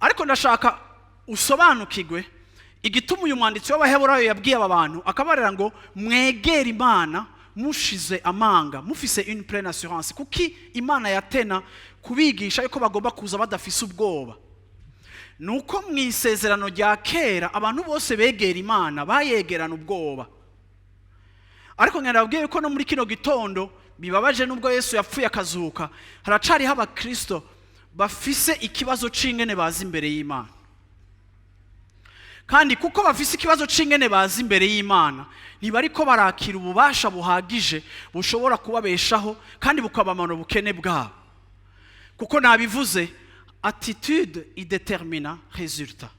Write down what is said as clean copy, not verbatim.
Ariko ndashaka usobanukirwe igituma uyu mwanditsi w'Abaheburayo yabwiye aba bantu, akabarira ngo mwegere Imana mushize amanga, mufise une pleine assurance. Kuki Imana yatena kubigisha yuko bagomba kuza badafise ubwoba? Nuko mu isezerano rya kera abantu bose begera Imana bayegerana ubwoba. Ariko ngenda ko no muri kino gitondo bibabaje, nubwo Yesu yapfuye akazuka, haracariho abakristo bafise ikibazo c'ingene baza imbere y'Imana. Kandi kuko bafise ikibazo c'ingene baza imbere y'Imana, ntibariko barakira ububasha buhagije bushobora kubabeshaho kandi bukabamara ubukene bwabo. Kuko nabivuze, attitude idétermina résultat.